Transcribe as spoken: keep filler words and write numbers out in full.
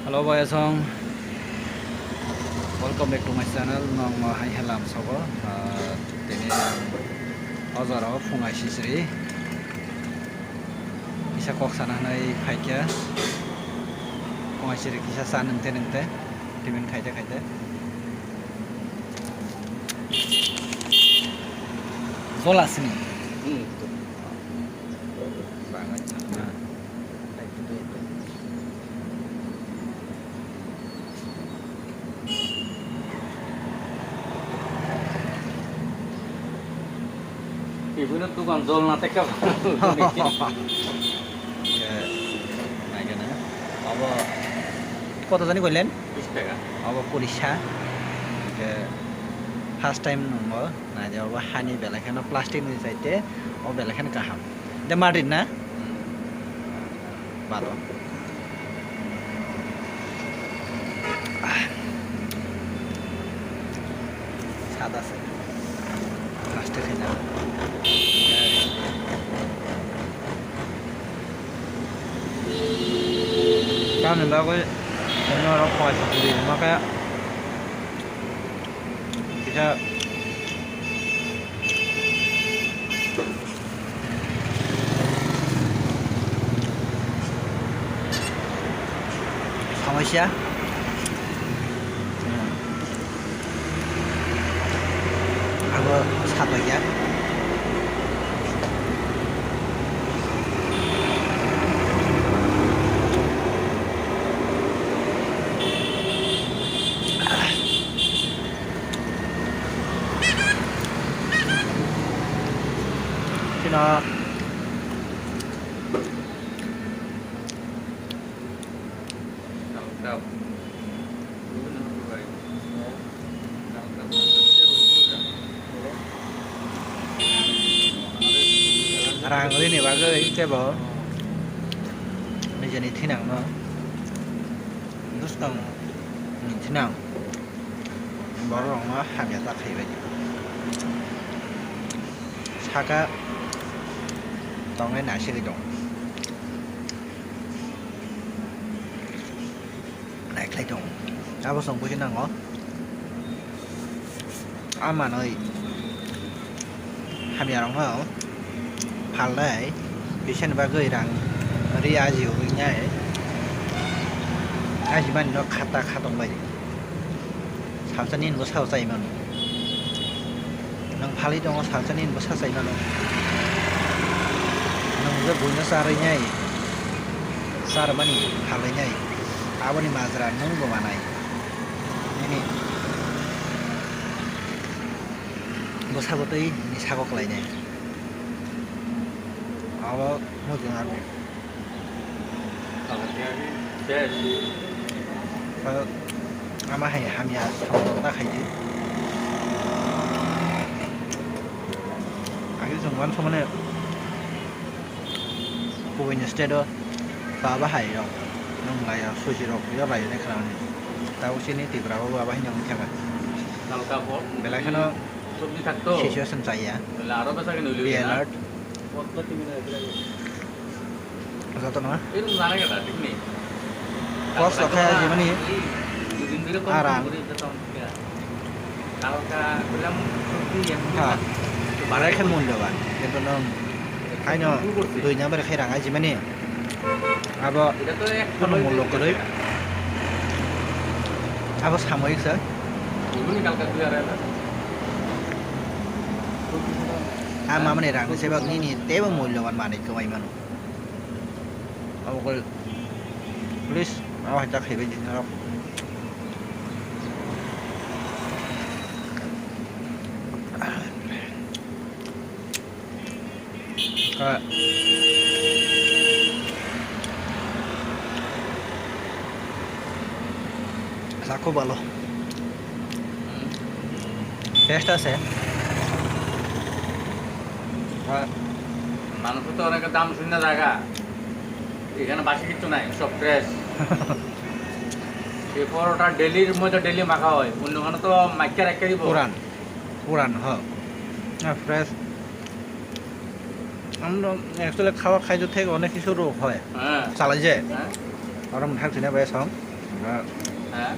Hello boys, welcome back to my channel. Nong hai helam sogo. Ah, tini ojaro phungai sisri kisa kok sana hanai phaikya. Phungai siri kisa sa nungte nungte timin khaite khaite. Jola sini. Hmm. Ibuno tukang jol na teka. Naikana. Abo koto jani koilen? Bis taka. Abo kurisa. Ke first time nungo. Naidi abo hani belai kheno plastic ni saite o belai kheno kaham. De Madrid na? Balo. Ah. Sada se. Plastic hai na. Tamni bagwi ino oro khoi sokri makhe. Kisa samosya. Abo satokya. Sino. Rang rini bagwi tebo nijeni thinangno bwskang ni thinang borok rokno hamya ta khaibai di. Saka tongnai naisingwi tong. Naikhlai tong. Abo chwng buji nango. A manwi hamya rokno phalnai, bisani bagwi rang ri aji wngnai. Aji mani no khata khatong bai. Salsa nini bwsao chai mano. Nwng phalwi tongo, salsa nini bwsa chai mano. Nwng je buino charwi nai, charmani phalwi nai. Aboni majra nwng bo manai. Nini bwsabo twi nini sago kwlainai. Abo muchung abo. Ama hai hamya samung ta khaidi. Agi chwng uansukmani kubuni state o baba hai rok nwng lai rok susi rok ya bai ne khna hwnwi. Tabuk chini Tripura o baba hai nwng khe ba. Belai kheno situation chaya. Be alert. Jotono. Kos rok khe jemani arang. Ha. Barai khe mulya ba. Kintu nwng haino dui number khe rang ai jemani. Abo kunu mulya kwrwi. Abo samoyik sa. Ah, mamani rang se bak nini tebo mulyawan manwi kwmai mano. Abo khe, please, abo hai ta khaibai di norok. Ka. Sako balo. Taste আছে। হ্যাঁ। মানুষ তো অনেক দাম শুনে জায়গা, এখানে বাসি কিচ্ছু নাই, সব ফ্রেশ। এই পরোটা ডেলির মধ্যে ডেলি মাখা হয়, অন্যখানে তো মাইকে রাখতে দিব। পুরান, পুরান, হ। না, ফ্রেশ। আমরা actually খাওয়া খাইতে থেকে অনেক কিছু রোগ হয়। হ্যাঁ। চালাই যায়। হ্যাঁ। আর আমি থাকছি না ভাই, সব। Ha?